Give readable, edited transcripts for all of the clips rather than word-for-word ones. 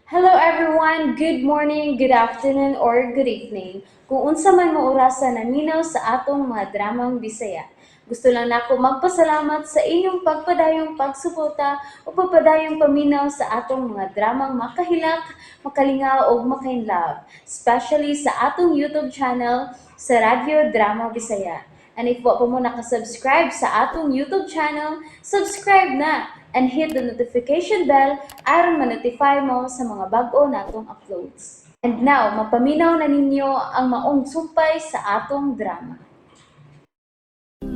Hello everyone! Good morning, good afternoon, or good evening. Kung unsa man mo orasa naminaw sa atong mga dramang Bisaya. Gusto lang nako magpasalamat sa inyong pagpadayong pagsuporta o pagpadayong paminaw sa atong mga dramang makahilak, makalingaw ug makainlove, especially sa atong YouTube channel sa Radyo Drama Bisaya. And if wa pa mo nakasubscribe sa atong YouTube channel, subscribe na and hit the notification bell aron ma-notify mo sa mga bag-o natong uploads. And now, mapaminaw na ninyo ang maong sumpay sa atong drama.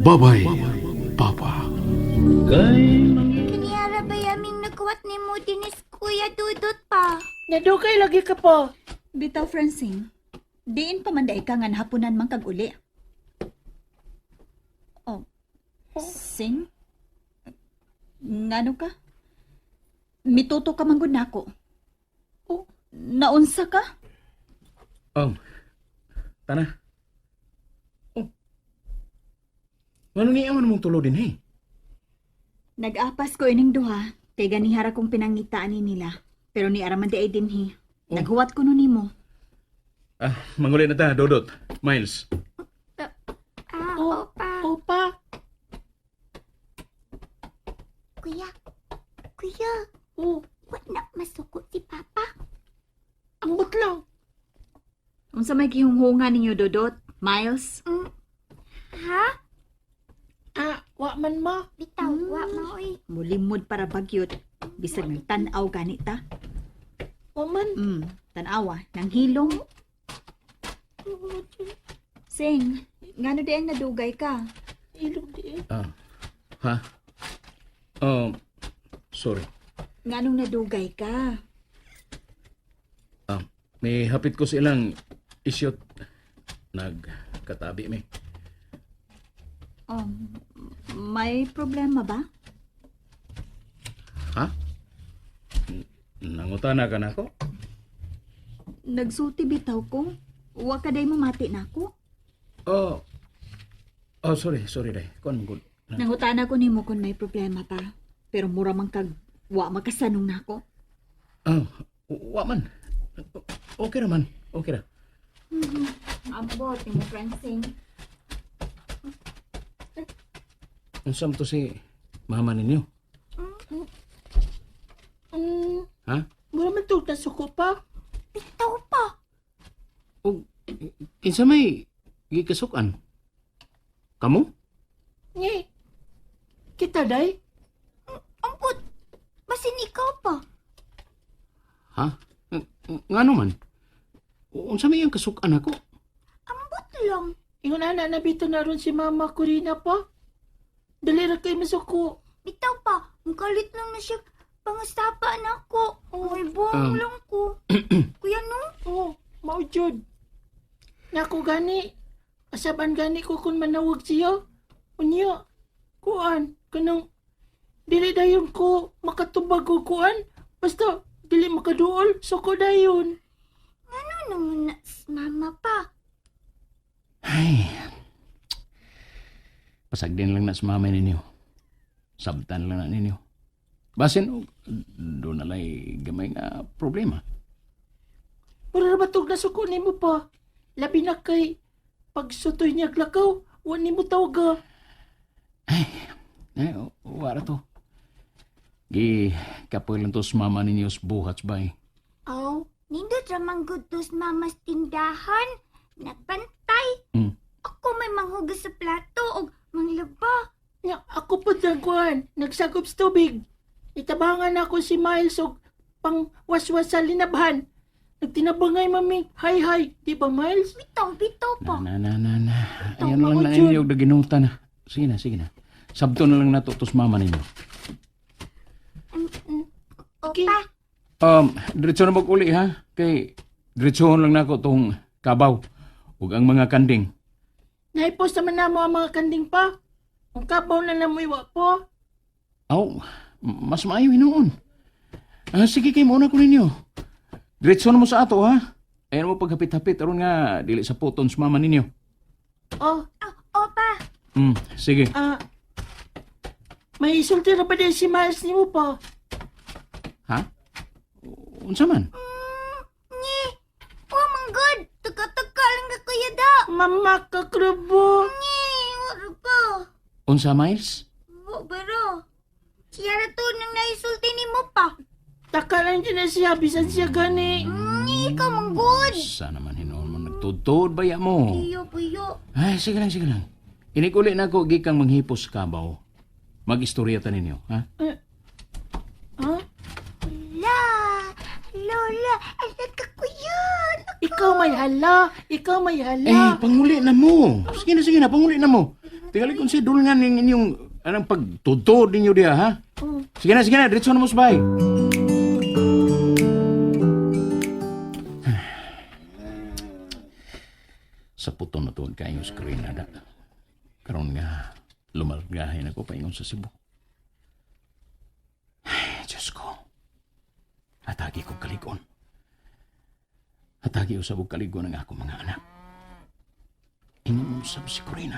Babay, Papa. Kaniyara ba yaming nagkuwat ni mo dinis, Kuya Dudut pa? Nadugay lagi ka pa. Bitaw, Francine. Diin pa man daay ka nga nahaponan man kag uli. Oh, Sing? Ngano ka? Mituto ka man gud nako. Oh. Naunsa ka? Oh, tana. Oh. Ngano niya man mong tulo din, hey? Nag-apas ko ining duha kay ganihara kong pinangitaan ni nila. Pero ni ara man di ay dinhi. Oh. Naghuwat ko no nimo. Ah, manguli na ta, Dodot. Miles. Ah, Oh. opa. Opa, Kuya, kuya, oh, wa na masuko si Papa. ambot lang. Unsa may gihunghunga ninyo, Dodot? Miles? Ha? Ah, wa man ma. Bitaw, wa maoy. Mulimod para bagyot. Bisag nang tan-aw gani ta. Wa man. Tan-awa, nang hilom. Sing, ngano di ang nadugay ka? Ilog di eh. Ah, ha? Oh, sorry. Nganong nadugay ka? Ah, may hapit ko silang isyot. Nagkatabi mi. Oh, may problema ba? Ha? Nangutana ka na ako? Nagsulti bitaw ko. Wa ka day mamati nako. Oh. Oh, sorry, sorry day. Kuan man gud. Nangutana ko nimo kung may problema pa. Pero mura man kag wa makasanong nako. Oh, wa man. Okay ra man. Okay ra. Ambot nimo, Francine. Unsa man to si mama ninyo? Ha? Mura man tug nasuko pa. Bitaw pa. O, kinsa may gikasukan? Kamo? Nye. Kita day. Ambot, basin ikaw pa. Ha? Ngano man? Unsa may iyang kasukan ako? Ambot lang. Ingon ana na bito na ron si Mama Corina pa. Dali ra kay masuko. Bitaw pa, mukalit lang na siya pangasapa nako. Uy, buong lang ko. Kuya no? Oh, mao jud. Nako gani. Asaban gani ko kung manawag siya. Unya, kuan, kanang dili dayon ko makatubag og kuan. Basta dili makaduol, suko dayon. Ano naman na si Mama pa? Ay. Pasagdin lang na sa mama ninyo. Sabtan lang na ninyo. Basin, og, doon na lay gamay nga problema. Mura ra ba tog nasuko nimo pa? Labi na kay pagsutoy niya lakaw, wa nimo tawaga. Eh, wara to. Gi, kapoy lang to sa mama ninyo sa buhat bay. Aw, Nindot ramang gudos mamas tindahan. Nagbantay. Ako may manghugas sa plato og manglaba. Nya ako po kuan, nagsakop sa tubig. Itabangan ako si Miles og pang waswas sa linabhan. Nagtinabangay mami, hay hay, di ba Miles? Bitaw, bitaw pa. Na, na, na, na. Ayan lang na ninyo, daginuta na. Sige na, sige na. Sabto na lang na to, sa mama ninyo. Okay. Opa, Diretso na mag-uli ha. Kay diretso lang nako tong kabaw ug ang mga kanding. Naipos naman namo ang mga kanding pa. Ang kabaw na namo iwa po. Aw, mas maayo hinuon. Ah, sige kay muna ko ninyo. Diretso na mo sa ato ha. Ayan mo paghapit-hapit aron nga dili sa puton sa mama ninyo. Oh, oh, opa. Sige. ah, may isulti na ba din si Miles nimo pa? Ha? Unsa man? Mama kakrubo. Eh, wala pa. Unsa, Miles? Wa bara. Siya ra to nang naisulti nimo pa. Taka lang dyan na siya, bisan siya gani. Ikaw man good. Sana man hinuon mo nagtudtod baya mo. Iyo puyo. Ay, sige lang, sige lang. Inikuli na ako gikang manghipos kabaw. Mag-istorya ta ninyo, ha? Ha? La, Lola, alam ka kuya. Ikaw may hala, ikaw may hala. Eh, panguli na mo. Sige na, sige na, panguli na mo. Tingali kung si dulngan ning inyong anong pagtudtod ninyo diha, ha? Oh. Sige na, diretso na mo sa bahay. Sa puton na tuod kayo screen na da. Karon nga, lumargahin ako paingon sa Cebu. Ay, Diyos ko. Atagi ko kaligon. Atagi usab og kaligon ang ako mga anak. Ingon usab si Corina.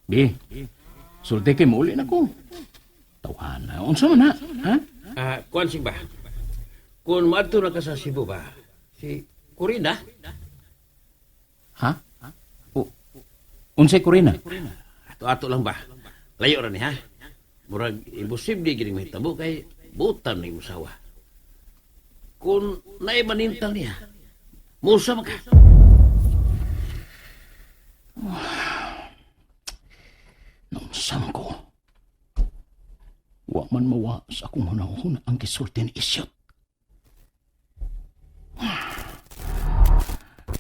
Bi, sulti kay muuli na ko. Tawhana, unsa man na, ha? Ah, kuan sing ba? Kung maadto na ka sa Cebu ba? Si Corina? Ha? O, unsay Corina? Ato-ato lang ba? Layo ra ni ha. Murag imposible gid mahitabo kay butan ni usawa. Kung naay manintal niya, musa man ka. Naunsa man ko. Wa man mawa sa akong hunahuna ang gisulti ni Isyot.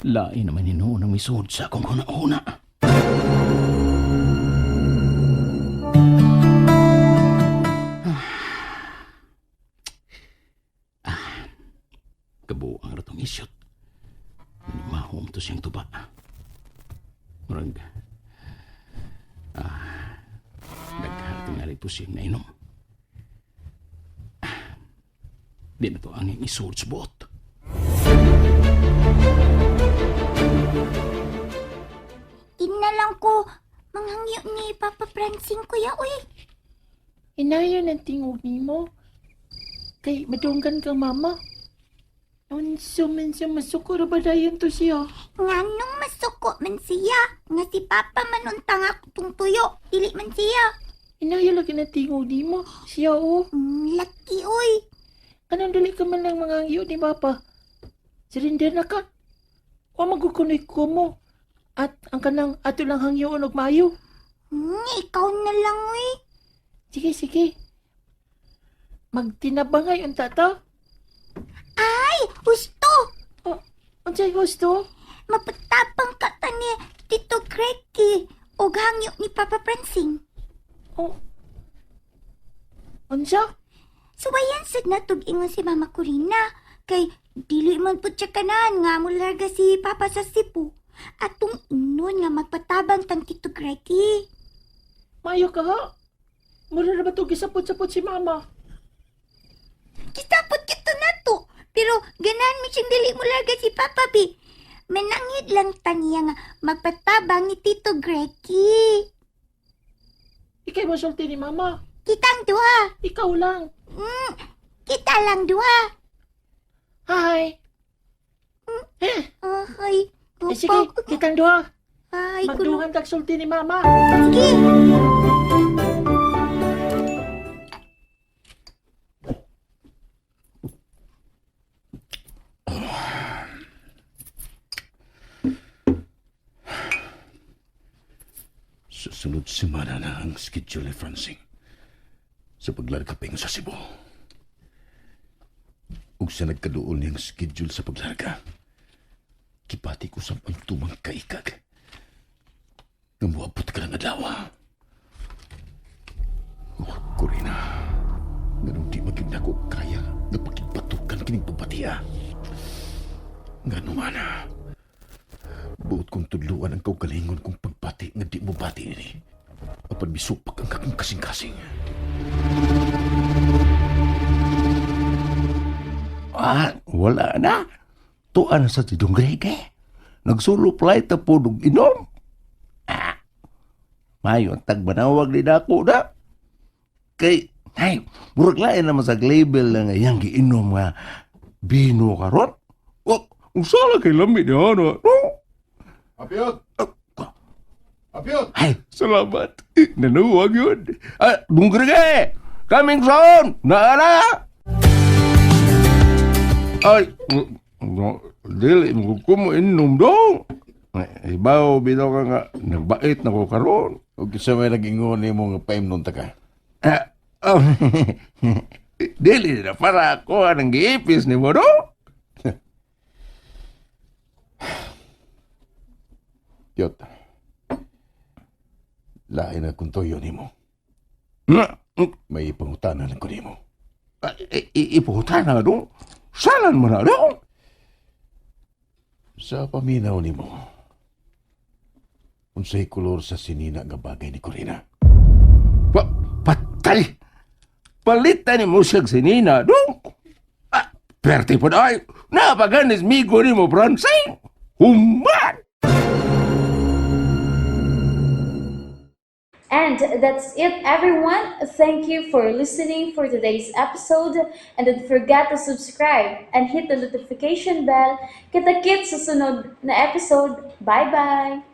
Lain naman hinuon ang misuod sa akong hunahuna. Ah, kabuang ratong isyot. Mahom to siyang tuba. Murag, daghan tingali po siyang nainom. Ah, di na to ang iyang isuod sa buot. Ina lang ko manghangyo ni Papa Francine kuya uy. Inayon ang tingog nimo. Kay madunggan kang mama. Unso man siya masukuro ba dayon to siya? Nganong masuko man siya nga si Papa man untang ako tong tuyo, dili man siya. Inayon lagi na tingog nimo. Siya oh. Laki uy. Anong dili ka man lang mga angyo ni Papa? Surrender na ka. O magukunoy ko mo. At ang kanang ato lang hangyoon og maayo. Ikaw na lang uy. Sige, sige. Magtinabangay ang tata. Ay, husto. O, unsay gusto? Mapatapang ka ta ni Tito Greki og hangyo ni Papa Francine. O, unsa? Suwayan sad na tug ingon si Mama Corina kay dili man pud siya kanan nga mularga si Papa sa Cebu. Atong inon nga magpatabang tang Tito Greki. Maayo ka ha? Mura na ba ito gisapot-sapot si Mama? Kisapot kito nato. Pero ganahan mo siyang dili mularga si Papa B. Manangit lang ta niya nga magpatabang ni Tito Greki. Ikay mo sulti ni Mama. Kitang duha. Ikaw lang. Kita lang duha. Hi. Eh, Ay, eh sige, kitang duha. Ay, kuno. Magduhan tag sulti ni Mama. Sige. Susunod semana na ang schedule ni Francine sa paglarga paingon sa Cebu. Ug sa nagkaduol niyang schedule sa paglarga, kipati ko sa pagtumang kaikag. Nga moabot ka ng adlaw. Oh, Corina, nganong di maging nako kaya nga pakibatukan kining pagbatiya. Ngano man, buot kong tudluan ang kaugalingon kong pagbati nga di mo bati ini. Apan misupak ang akong kasing-kasing. Ah, wala na. Tuan sa tidong Grege. Nagsulo flight na po nung inom. Ah, mayo ang tagmanawag ni dako na. Kay, ay, murag lain naman sa label na nga iyang giinom nga bino karon. Wa, usala kay lami niya, no? No? Apyot! Apyot! Ay, salamat. Nanuwag yun. Ah, Dunggrige! Coming soon! Naala! Ay, no, dili mo ko mo inom dong. Ay, ibaw, bitaw ka nga, nagbait na ko karon. Ug kinsa may nag-ingon nimo nga paimnon ta ka? Ah, oh, dili na para ako ang giipis ni mo, no? Yot. Lain na kung tuyo nimo. May pangutana lang ko nimo. Iputan na, no? Salan mo na, no? Sa paminaw nimo, unsay kolor sa sinina nga bagay ni Corina? Patay! Palitan ni mo siyang sinina, no? Ah, perte po na ay! Napaganis migo ni mo, Francine! Human! And that's it, everyone. Thank you for listening for today's episode. And don't forget to subscribe and hit the notification bell. Kita-kits sa sunod na episode. Bye-bye!